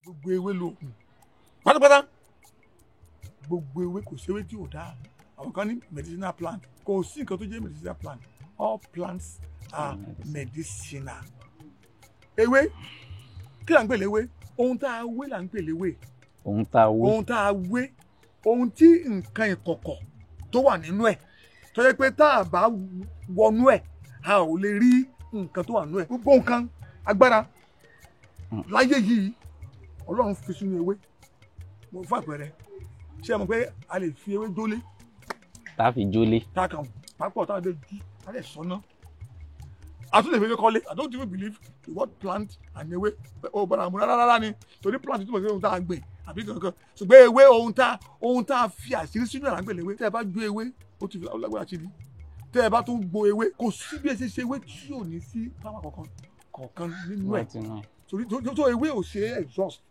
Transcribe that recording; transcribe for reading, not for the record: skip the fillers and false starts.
Gbogbo ewé lóògùn pátápátá. Gbogbo ewé, kò séwé tí ò dáa. Àwọn kan ní medicinal plant. Kò sí nǹkan tó jẹ́ medicinal plant. All plants are medicinal. Ewé, kí là ń pè léwé? Ohun tá a wé là ń pè léwé. Ohun tá a wé. Ohun tá a wé, ohun tí nǹkan ìkọ̀kọ̀ tó wà nínú ẹ̀, tó yẹ pé tá a bá wọnú ẹ̀, a ò lè rí nǹkan tó wà nínú ẹ̀. Gbogbo nǹkan agbára láyé yìí, Ọlọ́run fi sínú ewé. Mo fún àpẹẹrẹ, ṣé ẹ mọ̀ pé a lè fi ewé jólé? Tá a fi jólé. Tá a kàn pápọ̀, tá a lè jú, tá a lè sọ́nà. A tún lè fi ewé kọ́lé. I don't even believe the word plant and ewé ó bára mu rárá rárá ni, torí plant túmọ̀ sí ohun tá a gbìn àbí kankan, ṣùgbọ́n ewé, ohun tá a fi àṣírí sínú ẹ̀ là ń pè léwé. Tẹ́ ẹ bá jó ewé, ó ti fi lágbára sí ni. Tẹ́ ẹ bá tún gbo ewé, kò sí bí ẹ ṣe ṣe ewé tí ò ní sí power kọ̀ọ̀kan kọ̀ọ̀kan nínú ẹ̀. Láti inú ẹ̀. Torí tó ewé ò ṣe é exhaust.